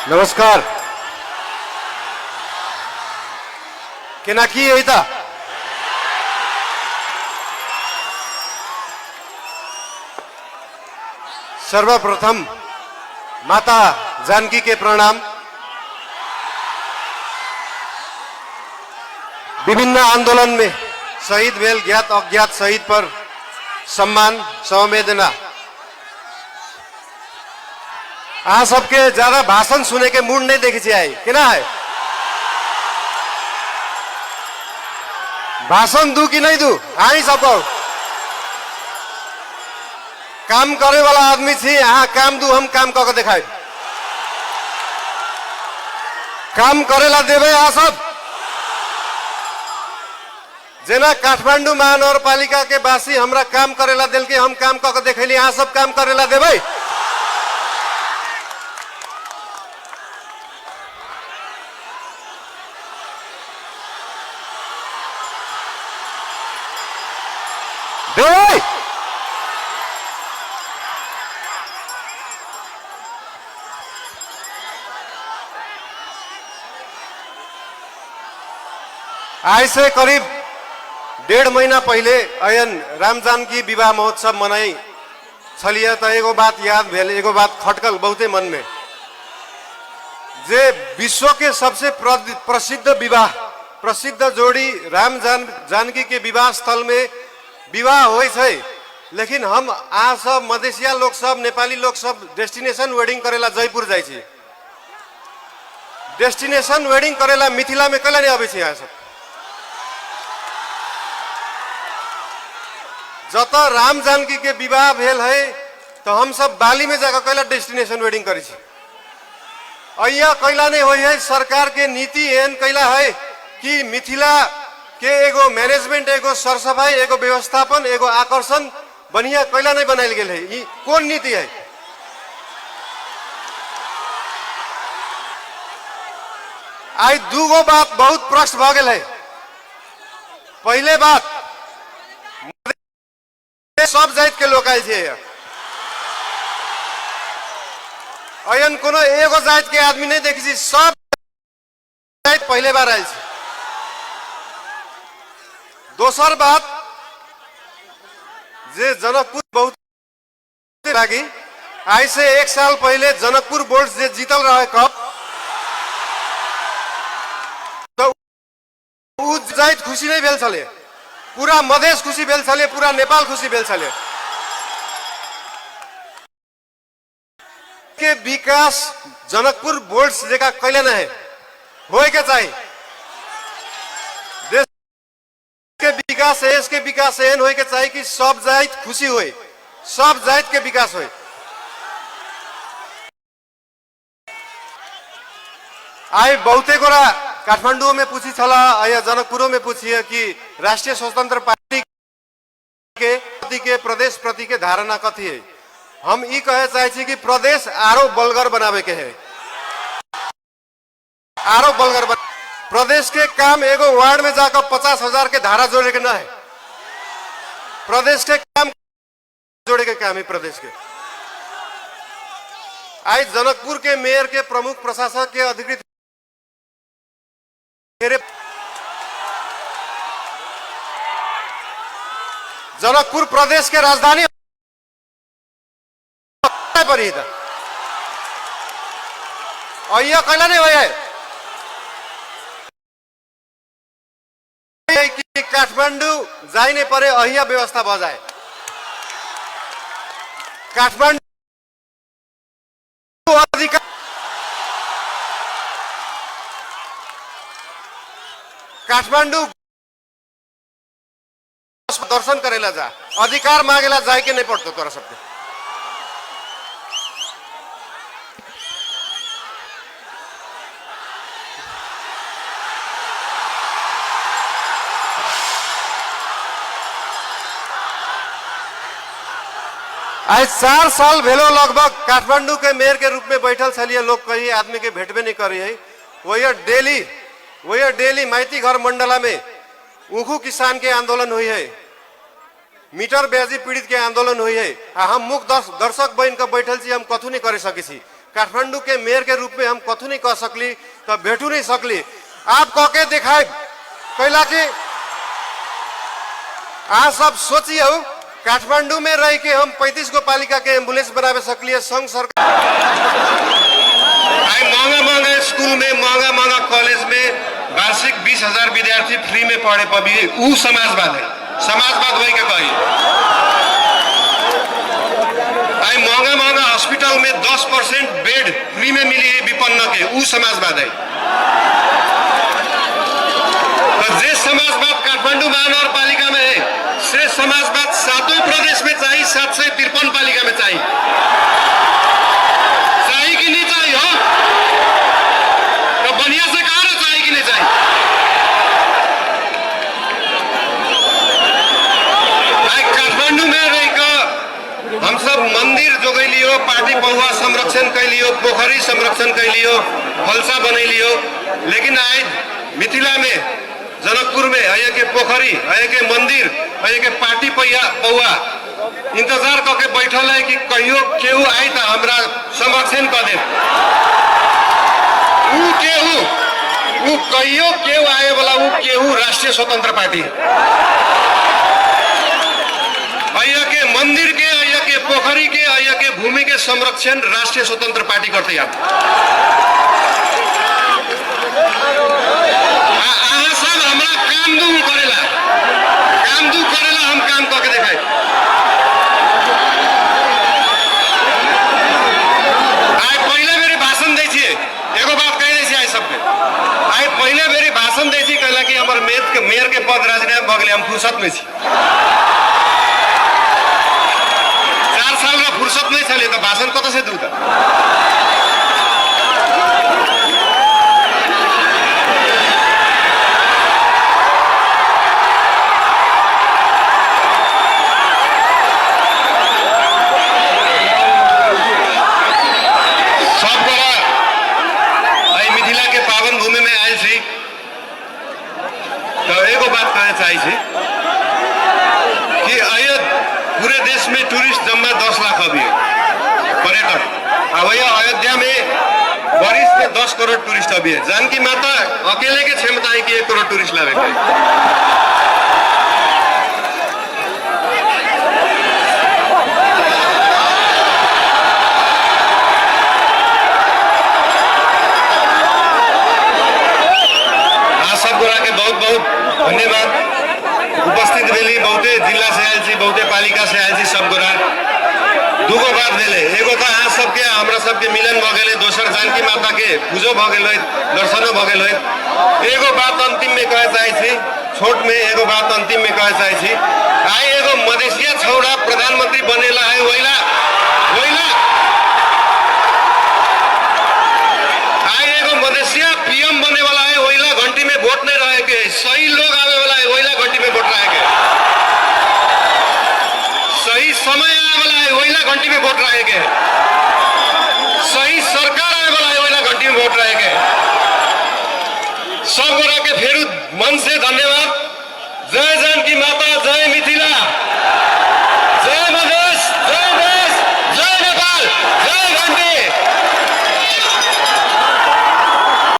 नमस्कार। केना की है त? सर्वप्रथम माता जानकी के प्रणाम। विभिन्न आंदोलन में शहीद भेल ज्ञात अज्ञात शहीद पर सम्मान संवेदना। अहाँ सबके ज्यादा भाषण सुने के मूड नहीं देखे छी आई, केना है? भाषण दू कि नहीं दू? अहीं सब कहू। काम करे वाला आदमी छी अहाँ, काम दू हम काम कऽ के देखायब। काम करेला देबै अहाँ सब? जेना काठमांडू महानगरपालिका के वासी हमरा काम करेला देलकै, हम काम कऽ के देखैली, अहाँ सब काम करेला देबै? देबै? आइ से करीब 1.5 महीना पहले अयन राम जानकी विवाह महोत्सव मनाई छलिए त एगो बात याद भेल, एगो बात खटकल बहुते मन में, जे विश्व के सबसे प्रसिद्ध विवाह, प्रसिद्ध जोड़ी राम जानकी के विवाह स्थल में विवाह होइ छै, लेकिन हम अहाँ सब मधेसिया लोग सब, नेपाली लोग सब डेस्टिनेशन वेडिंग करेला जयपुर जाइ छी। डेस्टिनेशन वेडिंग करेला मिथिला में कैला नहीं आबै छी अहाँ सब? जतऽ राम जानकी के विवाह भेल है तो हम सब बाली में जाकर कैला डेस्टिनेशन वेडिंग करै छी? अइया कैला नहीं होइ है? सरकार के नीति एहन कैला है कि मिथिला के एगो मैनेजमेंट, एगो सरसफाई, एगो व्यवस्थापन, एगो आकर्षण बढ़िया कैला नहीं बनायल गेल है? ई कोन नीति है? आइ दूगो बात बहुत प्रश्न भऽ गेल है। पहिले बात, सब जाति के लोग आयल छै, एहन कोनो एगो जाति के आदमी नहीं देखै छी, सब जाति पहिले बार आयल छै। दोसर बात जे जनकपुर बहुत लागी, आइ से 1 साल पहले जनकपुर बोर्ड जे जीतल रहे कप, तो उ जाइत खुशी नहीं भेल छलै, पूरा मधेश खुशी भेल छलै, पूरा नेपाल खुशी भेल छलै। के विकास जनकपुर बोर्ड जका कैले नहीं है, होए के चाही। देश के विकास, देश के विकास एहन होए के चाही कि सब जाइत खुशी होए, सब जाइत के विकास होए। आइ बहुते गोरा काठमांडू में पूछी छला, या जनकपुरो में पूछिए कि राष्ट्रीय स्वतंत्र पार्टी के प्रति के प्रदेश प्रति के धारणा कथी है। हम ई कहे चाहे छी कि प्रदेश आरो बलगर बनावे के है, आरो बलगर प्रदेश के काम एगो वार्ड में जाकर 50,000 के धारा जोड़े के न है, प्रदेश के काम जोड़े के काम है प्रदेश के। आज जनकपुर के मेयर के प्रमुख प्रशासक के अधिकृत जनकपुर प्रदेश के राजधानी परी त अय्या कैला नहीं है कि काठमांडू जाई नहीं परे, अहिया व्यवस्था भ जाए। काठमांडू अधिकार काठमांडू दर्शन करेला जा, अधिकार मागेला जाए के नहीं पड़तो तोरा सबके। आज 4 साल भेलो लगभग काठमांडू के मेयर के रूप में बैठल छलिए, लोग कहीं आदमी के भेटबे नहीं करी है। वही डेली माइती घर मंडला में उखू किसान के आंदोलन हुई है, मीटर ब्याजी पीड़ित के आंदोलन हुई है, आ हम मुख दर्शक बन के बैठल छी, हम कथू नहीं कर सकै छी। काठमांडू के मेयर के रूप में हम कथू नहीं कह सकली, तो भेटू नहीं सकली। आप कह के देखाए कैला कि अहाँ सब सोचियौ, काठमांडू में रह के हम 35 गो पालिका के एम्बुलेंस बनावे सकलिए संघ सरकार। आइ महंगा महंगा स्कूल में, महंगा महंगा कॉलेज में वार्षिक 20,000 विद्यार्थी फ्री में पढ़े पबी, ऊ समाजवाद है। समाजवाद वही के कही। आइ महंगा महंगा हॉस्पिटल में 10% बेड फ्री में मिली है विपन्न के, ऊ समाजवाद है। तो जे समाजवाद काठमाडौँ महानगरपालिका में है से समाजवाद सातों प्रदेश में चाहिए, 753 पालिका में चाहिए। चाहिए कि नहीं चाहिए हो? तो बढ़िया से कहा ना, चाहिए कि नहीं चाहिए? आइ काठमाडौँ में रहिक हम सब मंदिर जोगैलियो, पार्टी पौवा संरक्षण कैलियो, पोखरी संरक्षण कैलियो, फलसा बनैलियो, लेकिन आइ मिथिला में जनकपुर में अये के पोखरी, अये के मंदिर, अये के पार्टी पौवा इंतजार करके बैठल है कि कहियो केहू आई तो हमरा संरक्षण कर दे। ऊ केहू, ऊ कहियो केहू आए वाला ऊ केहू राष्ट्रीय स्वतंत्र पार्टी है। अय्या के मंदिर के, अय्या के पोखरी के, अय्या के भूमि के संरक्षण राष्ट्रीय स्वतंत्र पार्टी करते आप। अहाँ सब हमरा काम दू करेला, काम दू करेला, हम काम करके देखाए। आइ पहिले बेरी भाषण दै छियै, एगो बात कहि दै छियै आइ सबके। आइ पहिले बेरी भाषण दै छी कहला कि हमर मेयर के पद राजीनामा भऽ गेलै, हम फुर्सत में छी। 4 साल में फुर्सत नहीं छलै तऽ भाषण कतऽ से दू तऽ? सब गोरा एहि मिथिला के पावन भूमि में आयल छी तऽ एगो बात कहै चाहै छी कि अयो पूरे देश में टूरिस्ट जम्मा 10 लाख अभी है पर्यटक। आ वही अयोध्या में बारिश में 10 करोड़ टूरिस्ट अभी है। जानकी माता अकेले के क्षमता है कि 1 करोड़ टूरिस्ट लावे के। सब गोरा के बहुत बहुत धन्यवाद। उपस्थित भेली बहुते जिला से आयल छी, बहुते पालिका से आयल छी सब गोरा। दूगो बात भेलै, एगो तऽ अहाँ सबके हमरा सबके मिलन भऽ गेलै, दोसर जानकी माता के पूजो भऽ गेलै, दर्शनो भऽ गेलै। एगो बात अंतिम में कहे चाहै छी, छोट में एगो बात अंतिम में कहे चाहै छी, आइ एगो मधेसिया छौड़ा प्रधानमंत्री बनेला है, वहीला वहीला आइ एगो मधेसिया पीएम बने वाला है, वहीला घंटी में वोट नहीं रहे के, सही लोग आवे वाला है, वहीला घंटी में वोट रहे के, सही समय आवे वाला है, वहीला घंटी में वोट रहे के, सही सरकार आवे वाला है, वहीला घंटी में वोट रहे के। सब गोरा के फेरू मन से धन्यवाद। जय जय।